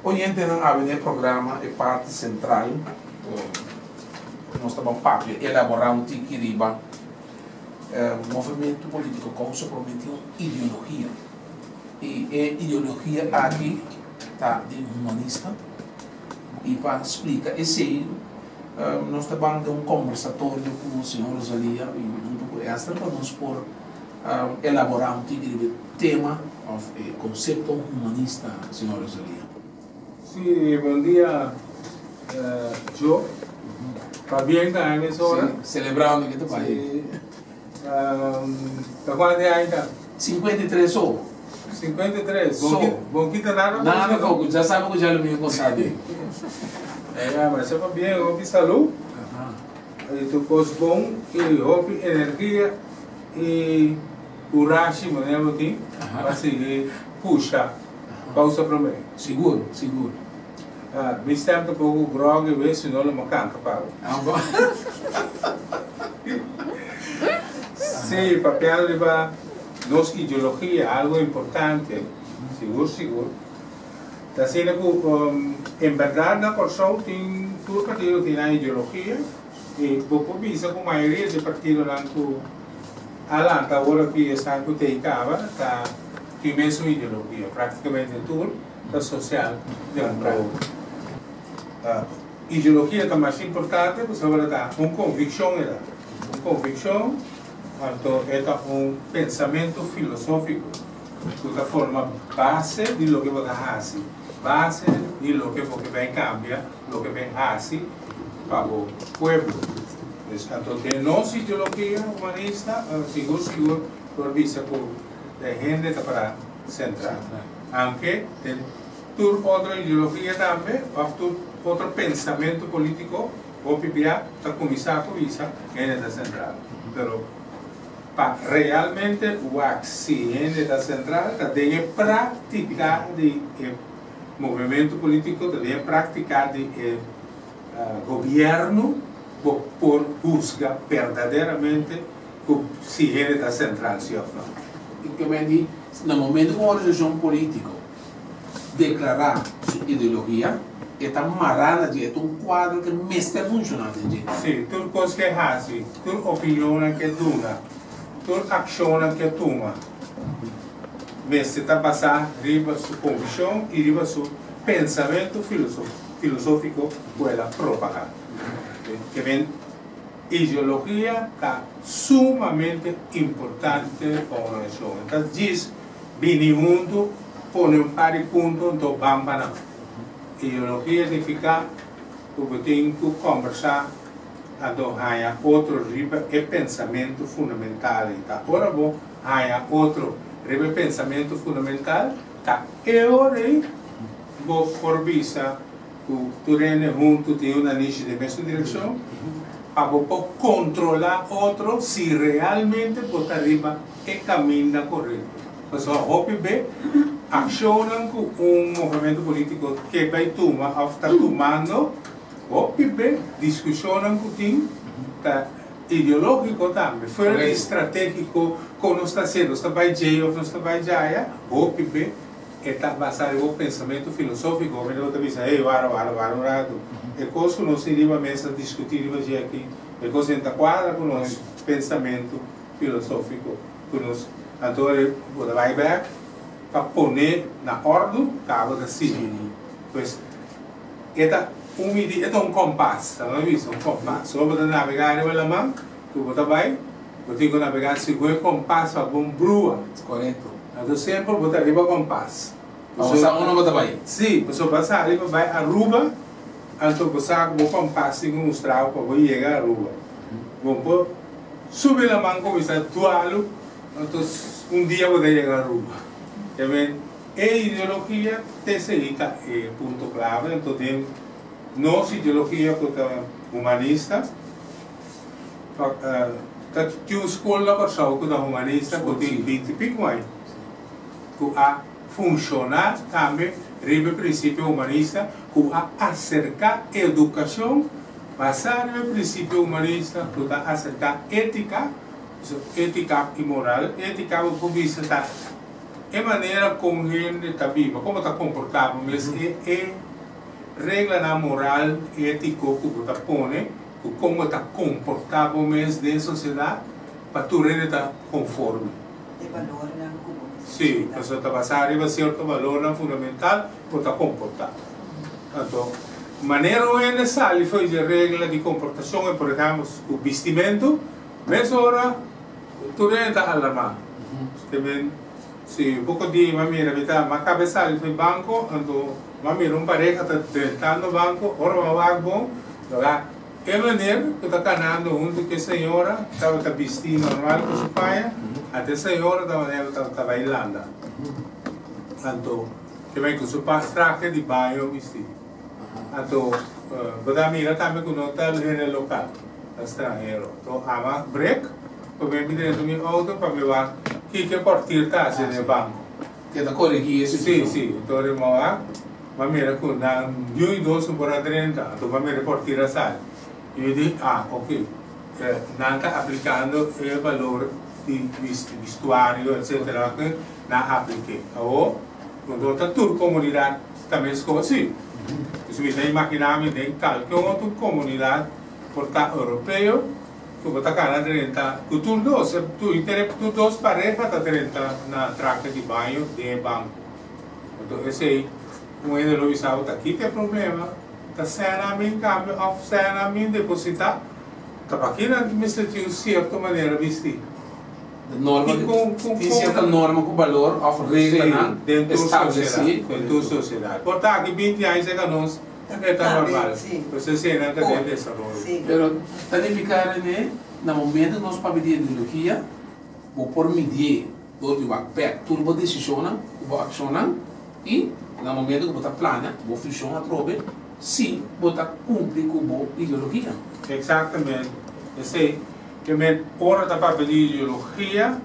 Oyentenan awe den e programa e parti sentral nos ta ban papia elabora un tiki riba movementu politico Kousa Prome tin un ideologia y e ideologia aki ta di humanista y pa splica esey nos ta ban den un conversatorio cu señor Rosalia y hunto cu Esther pa nos por Elaborá un tiki riba e tema òf e konsepto humanista, señor Rosalia. Sí, bon dia Joe. Pabien ta en es ora. Sí, celebrando ke ta bai. Sí. Ta kuantu aña ta? 53 so. 53? So. Bon kita nada pa Nada poko, ya sabe ku ya lo mi konsa di. Ya, masha pabien, hopi salú. I tur kos bon i hopi energia. E kurashi manera bo tin pa sigui pusha kousa prome. Sigur, sigur. Mi stem ta poko groggy wes si no lo mi kanta pa bo. Abo. Si, papiando riba nos ideologia, algo importante, sigur sigur, ta asina ku en berdad na Kòrsou tin tur partido tin nan ideologia. I bo por bisa ku mayoria di partidonan ku a lanta awor aki esnan ku ta ei kaba ta tin mesun ideologia, praktikamente tur ta sosial demokratiko. Ideologia ta mas importante pasobra ta un konvikshon e ta, un konvikshon anto e ta un pensamentu filosófiko ku ta forma base di loke bo ta hasi, base di loke bo ke bai kambia, loke bai hasi. Pa bo pueblo. Pues anto den nos ideologia humanista sigur sigur por bisa ku e hende ta para sentral. Aunke den tur otro ideologia tambe of tur otro pensamentu politico hopi bia ta kuminsá ku bisa hende ta sentral. Pero pa realmente wak si hende ta sentral ta den e práktika di e Movementu politico ta den e practica di e gobierno bo por huzga berdaderamente cu si hende ta central si of no. E ke men di na momento cu un organisacion politico declara su ideologia e ta mara na dje, e ta un cuadro ke mester funciona den dje. Si, tur cos ke haci, tur opinionnan ke duna, tur accionnan ke tuma. Mester ta basá riba su konvikshon i riba su pensamentu filosófiko ku el a propagá. Ke men, ideologia ta sumamente importante pa un organisashon. E ta djis bini huntu, pone un par di punto anto ban pa nan. Ideologia signifiká ku bo tin ku kòmbersá anto haña otro riba e pensamentu fundamental ei. Ta ora bo Haña otro riba e pensamentu fundamental ta e ora ei bo por bisa ku tur hende huntu tin un nanishi den mesun direkshon pa bo por kontrolá otro si realmente bo ta riba e kaminda korekto. Pasobra hopi be akshonnan ku un movementu polítiko ke bai tuma òf ta tumando, hopi be diskushonnan ku tin ta Ideológiko tambe. Fuera di stratégiko kon nos ta hasié, nos ta bai djei òf nos ta bai djaya, hopi be e ta basá riba un pensamentu filosófiko. Hopi hende bo ta bisa, hey, wara, wara, wara un ratu. E kos ku nos tin riba mesa diskutí riba dje aki, e kos ei no ta kuadra ku nos pensamentu filosófiko ku nos. Anto bo ta bai bèk pa pon'é na òrdu, kaba ta sigui. Pues. E ta un midi, e ta un kompas, ta nos bisa un kompas. Ora bo ta nabegá riba laman, ku bo ta bai, bo tin ku nabegá segun e kompas pa bo brua. Korekto. Anto semper bo ta riba kompas. Pa bo sa unda bo ta bai. Si, pasobra bo a sali pa bai Aruba, anto bo sa ku bo kompas tin ku mustra bo pa bo yega Aruba. Bo por subi laman kuminsá dualu, anto un dia bo ta yega Aruba. E ideologia t'esei ta e punto clave, anto den nos ideologia cu ta humanista, ta tin un scol na Corsou cu ta humanista cu tin binti pico aña cu a funciona tambe riba e principio humanista cu a acerca educacion basa riba e principio humanista cu ta acerca etica, etica y moral, etica bo por bisa ta. E manera kon hende ta biba, kon bo ta komportá bo mes, e e reglanan moral, étiko ku bo ta pone, ku kon bo ta komportá bo mes den sosiedat pa tur hende ta konforme. E balornan ku bo mester Sí, respetá. pasobra ta basá riba sierto balornan fundamental bo ta komportá. Anto, manera un hende sali for di e regla di komportashon, e por ehèmpel ku bistimentu, mesora Tur hende ta alarmá. Te men si poko dia mi a mira mi ta m'a kaba e sali for e banko anto m'a mira un pareha ta drentando banko ora m'a wak bon lo e meneer ku ta kanando huntu ku e señora tabata bisti normal ku su paña anto e señora ta manera tabata bai landa anto te men ku su trahe di baño bisti anto bo ta mira tambe ku no ta hende lokal ta stranhero anto ama brek. Promé mi drenta mi auto pa mi wak kiko e portier ta hasi den e banko. Ke ta korigí e Sí, situashon. sí. Enton riba mi wak, mi a mira ku nan niun i dos no por a drenta. Anto mi a mira e portier a sali. I mi di, ah, ok, nan ta aplikando e balor di bistuario etcetera ku nan a aplik'é. Awor, no ta tur komunidat ta meskos, sí. Pues mi ta imaginá mi den kalke otro komunidat por ta europeo, Ku bo ta kana drenta ku tur dos, tur inter tur dos pareha ta drenta na trake di baño den e banko. Anto esei un hende lo bisa bo ta kita e problema, ta sena mi kambio òf sena mi depositá, ta paki nan mester tin un sierto manera bisti. De norma I kon kon tin kon sierto norma ku balor òf Sí, reglanan den tur establesí. sosiedat, den tur sosiedat. Por ta aki binti aña serka nos. E ta normal, pues eseinan ta den desaroyo. Pero ta nifiká, René, na momento ku nos papia di ideologia, bo por midié dor di wak bèk tur bo desishonnan ku bo akshonnan i na momento ku bo ta plania bo vishon atrobe si bo ta kumpli ku bo ideologia. Eksaktamente. Esei ke men ora ta papia di ideologia,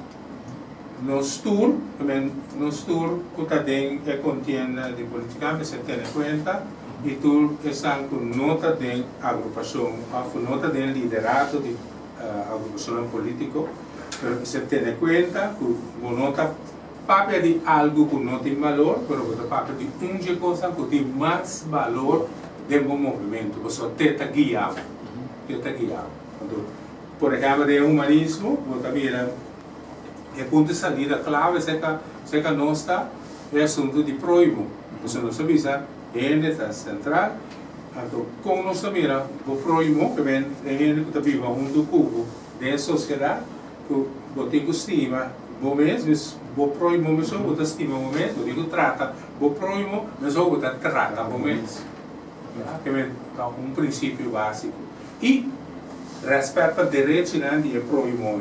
nos tur, ke men nos tur ku ta den e kontienda di politika mester tene kuenta i tur esnan ku no ta den agrupashon òf ku no ta den liderato di agrupashonnan politiko, pero mester tene kuenta ku bo no ta papia di algu ku no tin balor, pero bo ta papia di un dje kosnan ku tin mas balor den bo movementu, pasobra te ta guia bo, te ta guia bo. Anto, por ehèmpel den humanismo bo ta mira. E punto di salida clave cerca cerca nos ta e asunto di prohimo. Pasobra nos ta bisa hende ta central, anto con nos ta mira bo prohimo, ke men e hende cu ta biba hunto cu bo den e sociedad, cu bo tin cu stima bo mes, mes bo prohimo mesun bo ta stima bo mes, bo tin cu trata bo prohimo mesun bo ta trata bo mes. Ke men ta un principio basico. I rèspèt pa derechinan di e prohimo.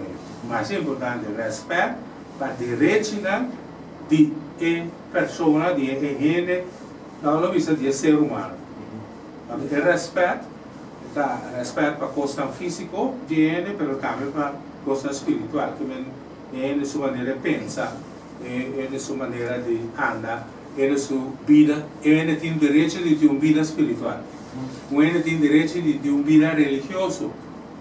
Mas importante, rèspèt pa derechinan di e persona, di e hende, laga nos bisa di e ser humano. Anto e rèspèt ta rèspèt pa kosnan físiko di e hende, pero tambe pa kosnan spiritual, ke men e hende su manera di pensa, e hende su manera di anda, e hende su bida, e hende tin derecho di tin un bida spiritual. Un hende tin derechi di tin un bida religioso,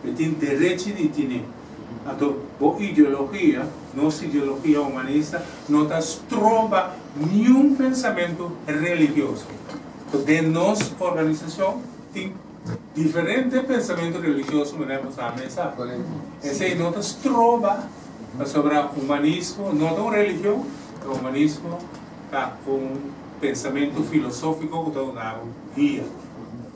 e tin derechi di tine. Anto bo ideologia, nos ideologia humanista, no ta stroba niun pensamentu religioso. Anto den nos organisashon tin diferente pensamentu religioso manera bo sa mesa. Esei no ta stroba pasobra humanismo no ta un religion, humanismo ta un pensamentu filosófiko ku ta duna bo guia.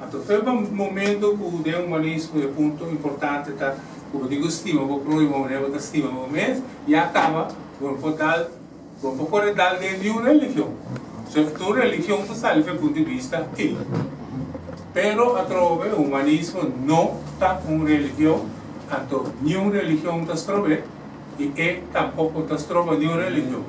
Anto fe pa momento ku den humanismo e punto importante ta ku bo tin ku stima bo próhimo manera bo ta stima bo mes, ya kaba bo no por dal bo no por kore dal den niun religion. So tur religion ta sali for e punto di bista ei. Pero atrobe humanismo no ta un religion, anto niun religion ta strob'é i e tampoko ta stroba niun religion.